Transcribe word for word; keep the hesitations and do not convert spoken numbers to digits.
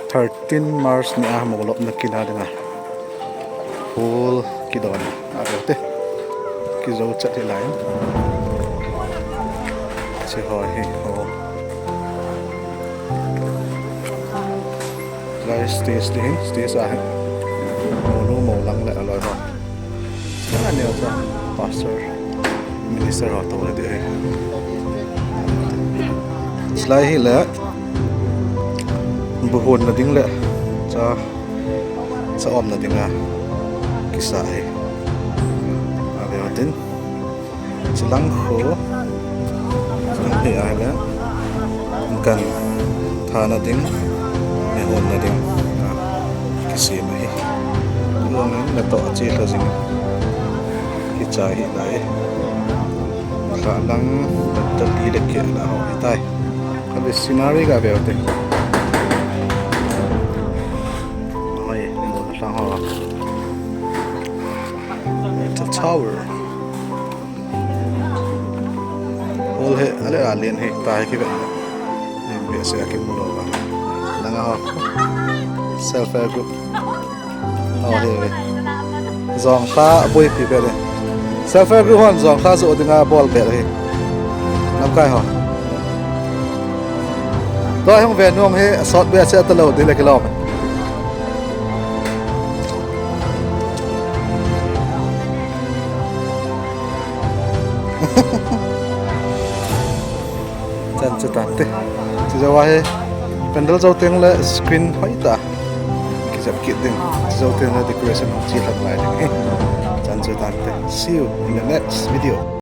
Thirteen March ni a molopna kin a dinga hall kidon a, a veu te. Kijou chat hi lai. Hiche ho hi ho. Lai stage te hin, stage a hin. Monu, Molang le aloi ho. Chulai a neo chu pastor, minister ho toh le ding ahi. Chulai hi le bu honna ding le cha, cha omna dinga kisa ahi. A veu tin. Chulang khu, chulang khu ahile, gan thana ding, me honna ding, a, kisem ahi. Chulang hin natoh a che lha jing. Hiche hi lai. Lha lang, ta li le ke la ho hi tai. Kali scenery ga veu te. Hoi, mo lang ho. It's a tower. Hall hi, ale a len hi, ta hi kive. Len behseh a kimu lou va. Langa ho. Self help group. Ho hi ve. Jonglha boipi be le. Self help group hon jonglha jo dinga bol be hi. Lamkai ho. Tua hung ve nung hi, sot behseh talou ding le kilom. Chan chu tante. Chu jou a hi pandal jou teng le screen hoitah kijep kit ding. Chu jou teng le decoration hung che lhah lai ding hi. Chan chu tante. See you in the next video.